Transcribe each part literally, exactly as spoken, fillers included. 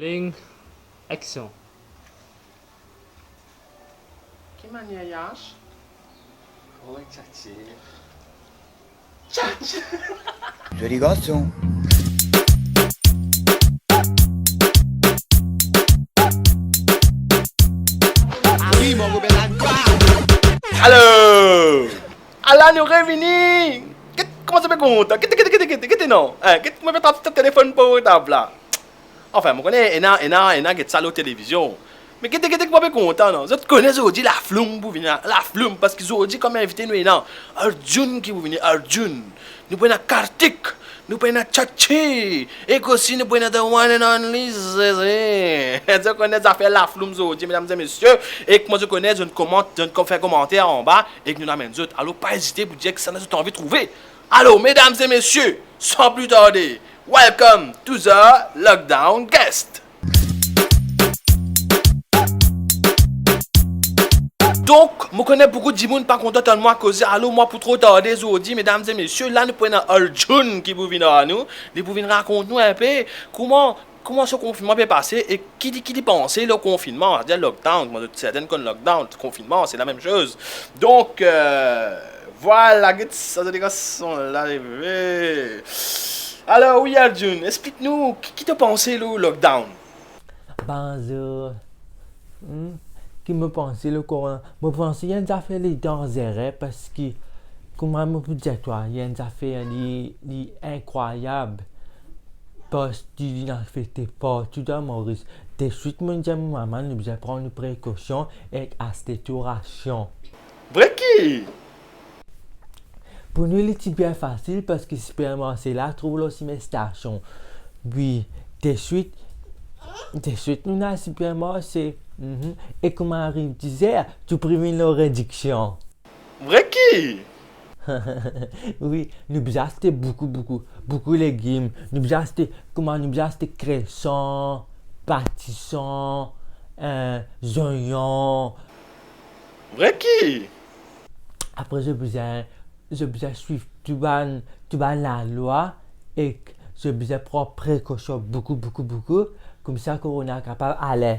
Rolling, action. Ki manier, Yash? Rolling, tchatchi. Tchatchi. Zoli garson. Alo! Ala, nou revini! Get, kouma sa pe kontan? Get, get, get, get, get, non? Eh, get, mo pe trap telefonn portab la. Anfin, mo kone ena, ena, ena get sa lor televizion. Me gete, gete, kouma pe kontan, non? Zot kone zordi Lafloum pou vini, Lafloum, parski zordi kom invite nou ena Arjun ki pou vini, Arjun. Nou pou ena Karthik, nou pou ena Tchatchi, ek osi nou pou ena the one and only Zeze. Zot kone zafer Lafloum zordi, medam e mesie, ek mwa zot kone, zot komant, zot kom fer komanter anba, ek nou amenn zot. Alor, pa ezite pou dir kisannla zot anvi trouve. Alor, medam e mesie, san pli tarde, welcome to the lockdown guest. Donk, mo kone boukou dimoun pa kontan tann mwa koze, alor mwa pou tro tarde zordi, medam e mesie, la nou pou ena Arjun ki pou vinn ar nou, li pou vinn rakont nou inpe kouma, kouma so konfinnman pe pase e ki li, ki li panse lor konfinnman, savedir lockdown, kouma zot sertin konn lockdown, konfinnman, se lamem soz. Donk, euh, vwala, get sa, zot garson la, leve. Alor, wi, Arjun, explik nou, ki, ki to panse lor lockdown? Bonzour. Hmm? Ki mo panse lor korona? Mo panse li enn zafer li danzere, parski, kouma mo pou dir twa, li enn zafer li, li inkrwayab. Parski li inn afekte partou dan Moris. Deswit, mo dir mo mama, nou bizin pran nou prekosion ek aste tou rasion. Vre ki? Pou nou, li ti bien fasil, parski sipermarse la trouv lor sime stasion. Wi, deswit, deswit, nou al sipermarse. Mhm. E kouma ariv dizer, tou pri vinn lor rediksion. Vre ki? Wi, nou bizin aste boukou, boukou, boukou legim. Nou bizin aste, kouma nou bizin aste kreson, patisan, eh, zonion. Vre ki? Apre, zot bizin, zot bizin swiv tou bann, tou bann lalwa ek zot bizin pran prekosion boukou, boukou, boukou. Koumsa korona kapav ale.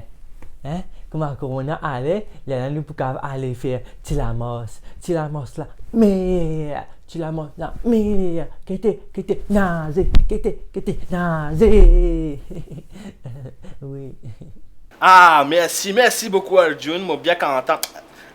Hein? Kouma korona ale, lerla nou pou kapav ale fer ti lamars. Ti lamars la, me, ti lamars la, me, gete, gete, naze, gete, gete, naze. Wi. Ah, mersi, mersi boukou, Arjun. Mo bien kontan.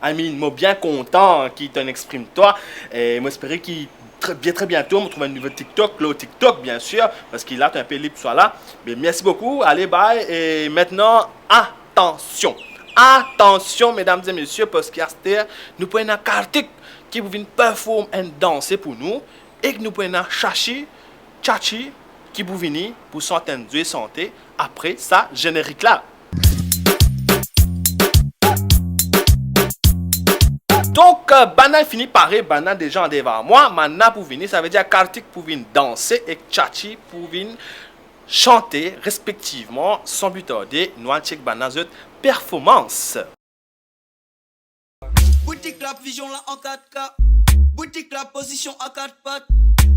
I mean, mo bien kontan ki to'nn exprim twa. E mo espere ki tre, bien, tre biento, mo trouv enn nouvo TikTok, lor TikTok, bien sir, parski la, to inpe lib swa la. Me mersi boukou, ale, bye. E aster, atansion. Atansion, medam e mesie, parski aster, nou pou ena Karthik ki pou vinn perform enn danse pou nou, ek nou pou ena Tchatchi, Tchatchi, ki pou vini pou sant enn zoli sante apre sa zenerik la. Donk, euh, bann-la fini pare, bann-la deza andevan mwa, bann-la pou vini, savedir Karthik pou vinn danse ek Tchatchi pou vinn sante respektivman. San pli tarde, nou al chek bann-la zot performans. Boutik la, vizion la an kat K. Boutik la, pozision a kat pat.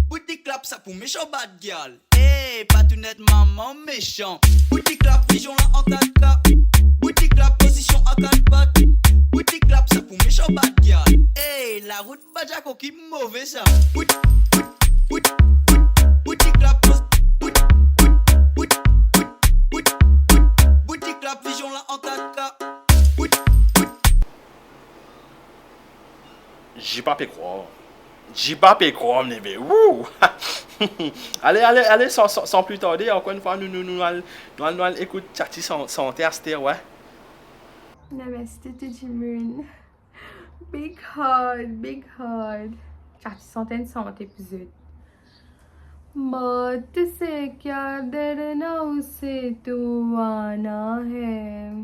Boutik la, sa pou mesan bat gyal. Ey, pa tou net mama mesan. Boutik la, vizion la an kat K. Boutik la, pozision a kat pat. Boutik la, sa pou mesan bat gyal. Ey, larout Badjako ki move sa. Bout, bout, bout, bout, boutik la poz, bout, bout, bout, bout, bout, bout, boutik la, vizion la an kat K. Bout, bout. J'ai pas pu croire. J'ai pas pu croire, neve. Wouh! Ale, ale, ale, san, san, san pli tarde, ankor enn fwa, nou, nou, nou al, nou al, nou al ekout Tchatchi san, sante aster, wi. Namaste tou dimoun. Big heart, big heart. Tchatchi sant enn sante pou zot. मौत से क्या डरना, उसे तो आना है।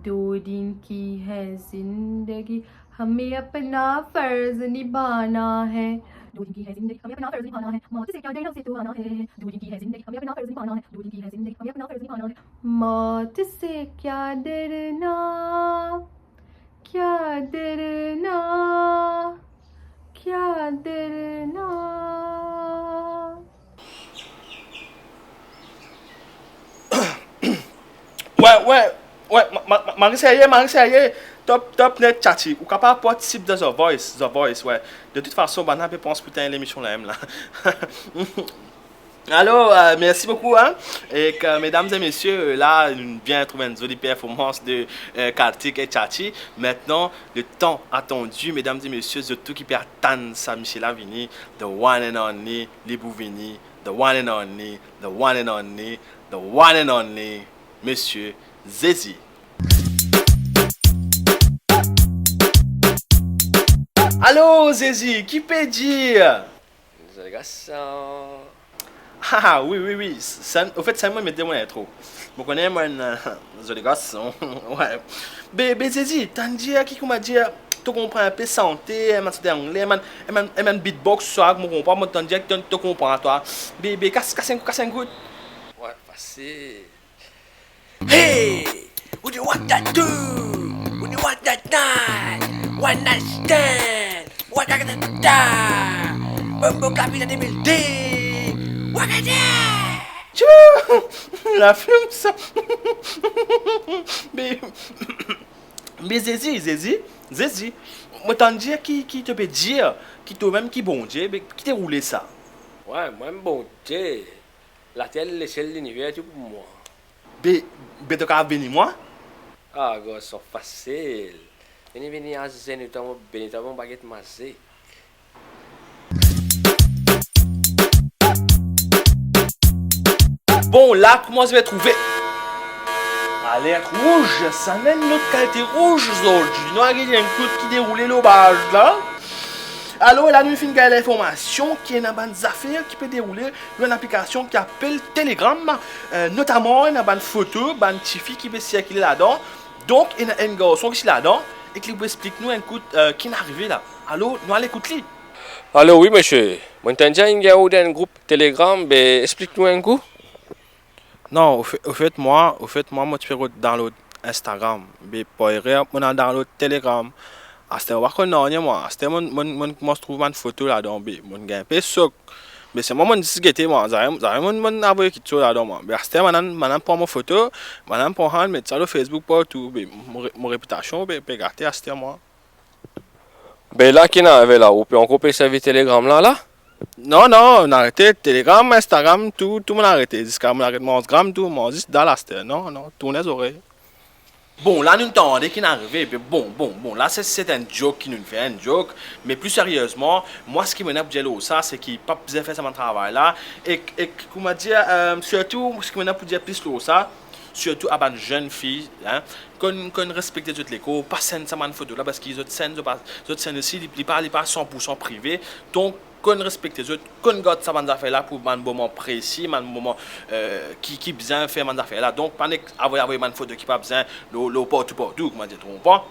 दो दिन की है जिंदगी, हमें अपना फर्ज निभाना है। दो दिन की है जिंदगी, हमें अपना फर्ज निभाना है। मौत से क्या डरना, उसे तो आना है। दो दिन की है जिंदगी, हमें अपना फर्ज निभाना है। दो दिन की है जिंदगी, हमें अपना फर्ज निभाना है। मौत से क्या डरना, क्या डरना, क्या डरना. Wi, wi, ma, ma, ma, mari serye, mari serye. Top, top net, Tchatchi. Ou kapav partisip dan The Voice, The Voice, wi. De tout fason, bann la pe pans pou tegn lemision la mem la. Alor, euh, mersi boukou, hein. Ek, euh, medam e mesie, euh, la, nou bien trouv enn zoli performans de, euh, Kartik e Tchatchi. Aster, le tan atandi, medam e mesie, zot tou ki pe atann sa misie la vini, the one and only, li pou vini, the one and only, the one and only, the one and only, Misie Zezi. Alor, Zezi, ki pe dir? Zoli garson. Ah, wi, wi, wi. Sa, anfet, sa mo met dan mo intro. Mo kone mo enn, euh, zoli garson. Wi. Be, be Zezi, tann dir ki, kouma dir, to konpran enpe sante, enn bann sante angle, enn bann, enn bann, enn bann beatbox, sa, mo konpran, mo tann dir ki to, to konpran, twa. Be, be, kas, kas enn kout, kas enn kout. Wi, fasil. Hey! Ou di what that do? Ou di what that night? One night stand. What that da? Bumbo Clap in the building. What that? Tchou! Laflim sa. Me, me Zezi, Zezi, Zezi. Mo tann dir ki, ki to pe dir, ki to mem ki Bondie, be ki te roule sa? Wi, mwa Bondie. Later, lesiel, liniver, tou pou mwa. Be, be to kapav beni mwa? Ah, garson, fasil. Vini, vini, azenou twa, mo beni twa, mo baget mazik. Bon, la, kouma zot pe trouve? Alert rouz, sa enn lot kalite rouz zordi. Nou al gete enn kout ki deroule lor paz la. Alor, la nou finn gagn linformasion ki ena bann zafer ki pe deroule lor enn aplikasion ki apel Telegram, euh, notaman ena bann foto bann tifi ki pe sirkile ladan. Donk, ena enn garson ki ti ladan ek li pou explik nou enn kout, euh, ki'nn arive la. Alor, nou al ekout li. Alor wi, misie. Mo'nn tann dir inn gagn ou dan enn group Telegram, be explik nou enn kou. Non, ofe-, ofet mwa, ofet mwa, mo ti pe rod download Instagram. Be par erer, mo'nn al download Telegram. Aster mo pa konn nanye mwa. Aster mo'nn, mo'nn, mo'nn koumans trouv bann foto ladan, be mo'nn gagn enpe sok. Be selman mo'nn zis gete mwa, zame, zame mo'nn, mo'nn avoy kitsoz ladan mwa. Be aster bannann, bannann pran mo foto, bannann pran sa, met sa lor Facebook partou. Be mo re-, mo repitasion pe, pe gate aster mwa. Be la ki'nn arive la, ou pe ankor pe servi Telegram la, la? Non, non, nou arete Telegram, Instagram, tou, tou mo'nn arete. Ziska mo'nn aret manz gram tou, mo zis dal aster. Non, non, tourn zorey. Bon, la nou tande ki'nn arive, be bon, bon, bon, la se, se enn joke ki nou'nn fer, enn joke, me pli seriezman, mwa seki mo ena pou dir lor sa, seki pa bizin fer sa bann travay la, ek, ek, kouma dir, euh, sirtou, seki mo ena pou dir plis lor sa, sirtou a bann zenn fi, hein, konn, konn respekte zot lekor, pa send sa bann foto la, parski zot send, zot pa, zot send osi, li, li pa, li pa san pou san prive. Donk, konn respekte zot, konn gard sa bann zafer la pou bann moman presi, bann moman, euh, ki, ki bizin fer bann zafer la. Donk, pa nek avoy, avoy bann foto ki pa bizin lor, lor partou, partou, kouma dir, to konpran?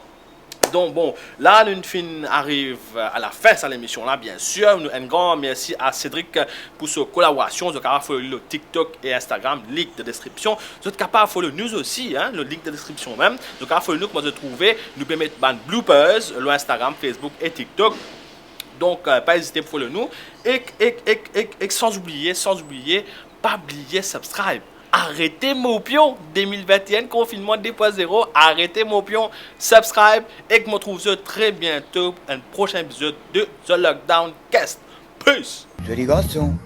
Donk, bon, la, nou finn ariv a lafin sa lemision la, biensir. Nou, enn gran mersi a Cédric pou so kolaborasion. Zot kapav follow li lor TikTok e Instagram, link dan deskripsion. Zot kapav follow nou osi, hein, lor link dan deskripsion mem. Zot kapav follow nou, kouma zot trouve, nou pe met bann bloopers lor Instagram, Facebook e TikTok. Donk, euh, pa ezite pou follow nou. Ek, ek, ek, ek, ek, san oubliye, san oubliye, pa bliye subscribe. Arete morpion, de mil vinteenn, konfinnman de pwin zero, arete morpion, subscribe, ek mo trouv zot tre biento, enn prosin epizod de The Lockdown Cast. Peace! Zoli garson.